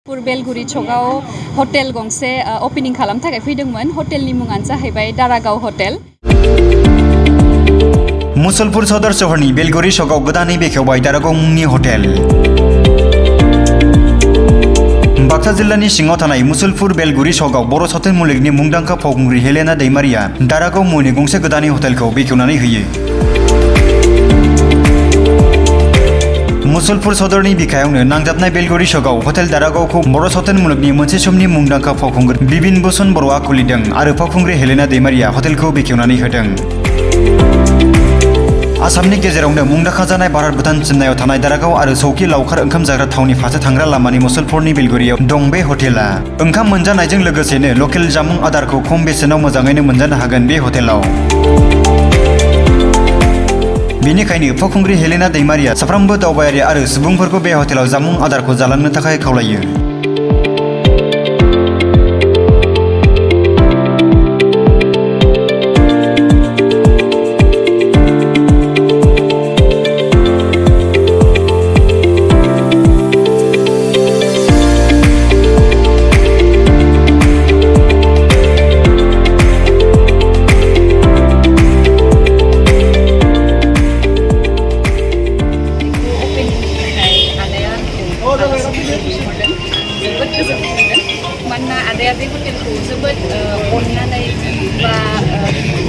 बेलगुरि चक'आव hotel गंसे opening खालामनो थाखाय फैदोंमोन। हटेलनि मुङानो जाहैबाय दारागाव हटेल। मुसलपुर सदर सहरनि बेलगुरि चक'आव गोदानै बेखेवबाय दारागाव मुंनि हटेल। बाक्सा जिल्लानि सिङाव थानाय मुसलपुर बेलगुरि चक'आव बर' सावथुन मुलुगनि मुंदांखा फावखुंग्रि हेलेना दैमारिया दारागाव मुंनि गंसे गोदानै हटेलखौ बेखेवनानै होयो। मुसलपुर सदरनि बिखायावनो नांजाबनाय बेलगुरि चक'आव हटेल दारागावखौ बर' सावथुन मुलुगनि मोनसे समनि मुंदांखा फावखुंग्रि बिबिन बसुन बर'आ खुलिदों आरो फावखुंग्रि हेलेना दैमारिया हटेलखौ बेखेवनानै होदों। आसामनि गेजेरावनो मुंदांखा जानाय भारत भुटान सिमनायाव थानाय दारागाव आरो सौखि लावखार ओंखाम जाग्रा थावनि फारसे थांग्रा लामानि मुसलपुरनि बेलगुरियाव दं बे हटेला। ओंखाम मोनजानायजों लोगोसेनो लकेल जामुं आदारखौ खम बेसेनाव मोजाङैनो मोनजानो हागोन बे हटेलाव। बेनिखायनो फावखुंग्रि हेलेना दैमारिया साफ्रोमबो दावबायारि आरो सुबुंफोरखौ बे हटेलाव जामुं आदारखौ जालांनो थाखाय खावलायो। मानोना आदाया बे हटेलखौ जोबोद अननानै बा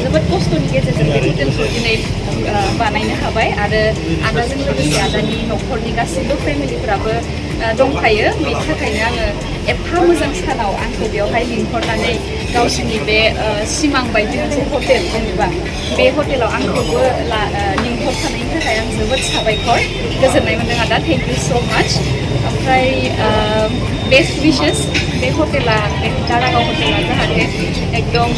जोबोद खस्थ'नि गेजेरजों बे हटेलखौ दिनै बानायनो हाबाय आरो आदाजों लोगोसे आदानि न'खरनि गासैबो फेमिलिफोराबो दंखायो। बेनि थाखायनो आङो एफा मोजां सानाव आंखौ बेवहाय लिंहरनानै गावसोरनि बे सिमां बायदि मोनसे हटेल जेनेबा बे हटेलाव आंखौबो लिंहरफानायनि थाखाय आं जोबोद साबायखर गोजोननाय मोन्दों आदा। थेंक इउ स' माच। ओमफ्राय बेस्ट विशेस बे हटेला बे दारागाव हटेला जाहाथे एकदम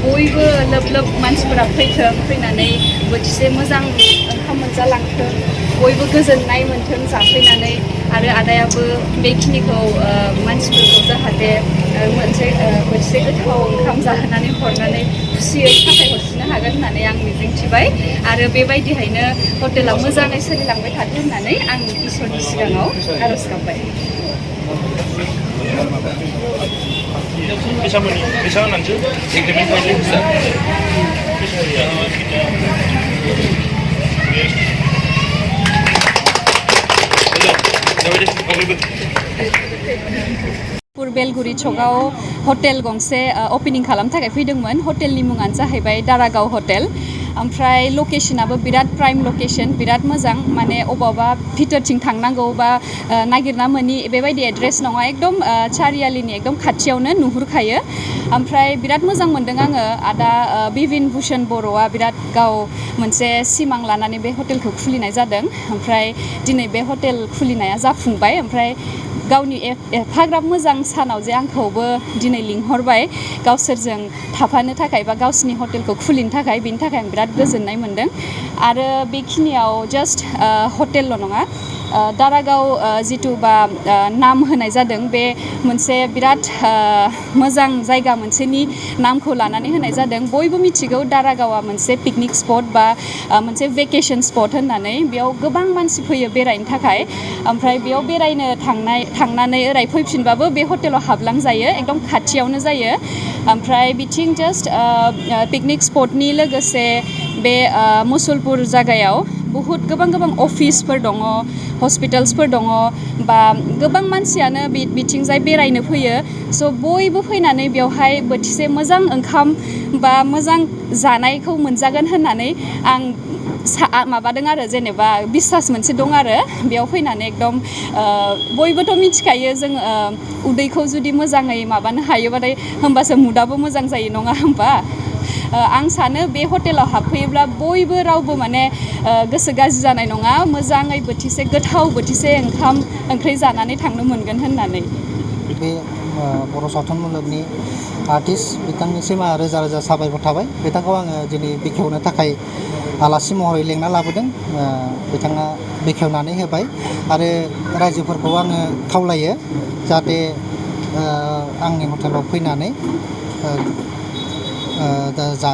बयबो लोब लोब मानसिफोरा फैथों, फैनानै बोथिसे मोजां ओंखाम मोनजालांथों, बयबो गोजोननाय मोनथों जाफैनानै आरो आदायाबो बेखिनिखौ मानसिफोरखौ जाहाथे मोनसे बोथिसे गोथाव ओंखाम जाहोनानै हरनानै खुसियै थाखायहरफिननो हागोन होननानै आं मिजिंथिबाय आरो बेबायदिहायनो हटेला मोजाङै सोलिलांबाय थाथों होननानै आं इसोरनि सिगाङाव आर'ज गाबबाय। बेलगुरि चक'आव हटेल गंसे ओपनिं खालामनो थाखाय फैदोंमोन। हटेलनि मुङानो जाहैबाय दारागाव हटेल। ओमफ्राय लकेसनाबो बिराद प्राइम लकेसन, बिराद मोजां, माने अबावबा भितरथिं थांनांगौ बा नागिरना मोनि बेबायदि एड्रेस नङा, एकदम चारियालिनि एकदम खाथियावनो नुहुरखायो। ओमफ्राय बिराद मोजां मोनदों आङो। आदा बिबिन भुषन बर'आ बिराद गाव मोनसे सिमां लानानै बे हटेलखौ खुलिनाय जादों। ओमफ्राय दिनै बे हटेल खुलिनाया जाफुंबाय। ओमफ्राय गावनि एफाग्राब मोजां सानाव जे आंखौबो दिनै लिंहरबाय गावसोरजों थाफानो थाखाय बा गावसिनि हटेलखौ खुलिनो थाखाय, बेनि थाखाय आं बिराद गोजोननाय मोन्दों। आरो बेखिनियाव जास्ट हटेलल' नङा, दारागाव जिथु बा नाम होनाय जादों बे मोनसे बिराद मोजां जायगा मोनसेनि नामखौ लानानै होनाय जादों। बयबो मिथिगौ दारागावआ मोनसे पिकनिक स्पट बा मोनसे भेकेसन स्पट होननानै। बेयाव गोबां मानसि फैयो बेरायनो थाखाय। ओमफ्राय बेयाव बेरायनो थांनानै ओरै फैफिनबाबो बे हटेलाव हाबलांजायो, एकदम खाथियावनो जायो। ओमफ्राय बिथिं जास्ट पिकनिक स्पटनि लोगोसे बे मुसलपुर जायगायाव बहुद गोबां अफिसफोर दङ, हस्पिटाल्सफोर दङ, बा गोबां मानसियानो बिथिंजाय बेरायनो फैयो। स' बयबो फैनानै बेवहाय बोथिसे मोजां ओंखाम बा मोजां जानायखौ मोनजागोन होननानै आं माबादों आरो, जेनेबा बिसास मोनसे दं आरो बेयाव फैनानै एकदम बयबोथ' मिथिखायो जों उदैखौ जुदि मोजाङै माबानो हायोबाथाय होमबासो मुदाबो मोजां जायो, नङा होमबा? आं सानो बे हटेलाव हाबफैयोब्ला बयबो रावबो माने गोसो गाज्रि जानाय नङा, मोजाङै बोथिसे गोथाव बोथिसे ओंखाम ओंख्रि जानानै थांनो मोनगोन होननानै। बे बर' सावथुन मुलुगनि आर्टिस्ट बिथांनिसिम रोजा रोजा साबायखर थाबाय। बिथांखौ आङो दिनै बेखेवनो थाखाय आलासि महरै लेंना लाबोदों। बिथाङा बेखेवनानै होबाय आरो रायजोफोरखौ आङो खावलायो जाहाथे आंनि हटेलाव फैनानै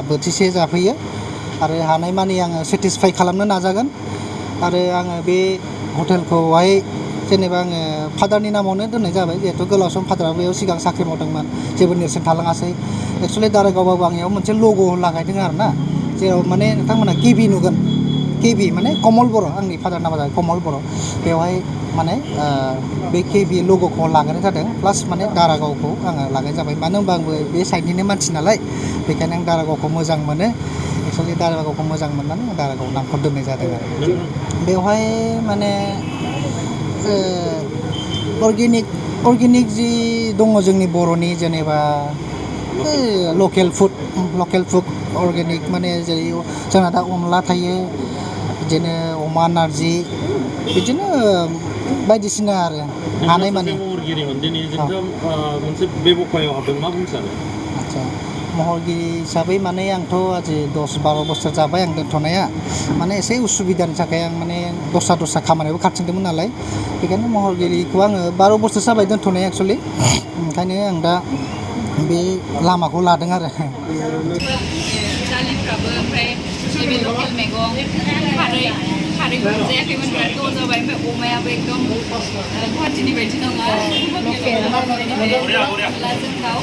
बोथिसे जाफैयो आरो हानायमानि आङो सेटिसफाइ खालामनो नाजागोन। आरो आङो बे हटेलखौहाय जेनेबा आङो फादारनि नामावनो दोननाय जाबाय जिहेथु गोलाव सम फादारा बेयाव सिगां साख्रि मावदोंमोन जेबो नेरसोन थालाङासै एक्सुवेलि दारागावबाबो आं बेयाव मोनसे लग' लागायदों आरो ना जेराव माने नोंथांमोना केबि नुगोन केबि माने कमल बर' आंनि फादार नामा जाबाय कमल बर' बेवहाय माने बे केबि लग'खौ लागायनाय जादों प्लास माने दारागावखौ आङो लागायनाय जाबाय मानो होनबा आंबो बे साइडनिनो मानसि नालाय बेखायनो आं दारागावखौ मोजां मोनो एक्सुवेलि दारागावखौ मोजां मोननानै आं दारागाव नामखौ दोननाय जादों आरो बेवहाय माने अर्गेनिक जि दङ जोंनि बर'नि जेनेबा लकेल फुड अर्गेनिक माने जेरै जोंना दा अनला थायो बिदिनो अमा नारजि बिदिनो बायदिसिना आरो हानाय माने महरगिरिमोन दिनै जोंथ' मोनसे बेब'खायाव हाबदों मा बुंनो सानो आदसा महरगिरि हिसाबै माने आंथ' आजि 10-12 बोसोर जाबाय आं दोनथ'नाया माने एसे उसुबिदानि थाखाय आं माने दस्रा खामानियावबो खारथिंदोंमोन नालाय बेखायनो महरगिरिखौ आङो 12 बोसोर जाबाय दोनथ'नाया एक्सुवेलि ओंखायनो आं दा बे लामाखौ लादों आरो दालिफ्राबो ओमफ्राय नैबे लकेल मैगं खारैखौ मोनजायाखैमोन बिराद गोबाव जाबाय ओमफ्राय अमायाबो एकदम गुवाहाटिनि बायदि नङा लकेल अनलाजों दाउ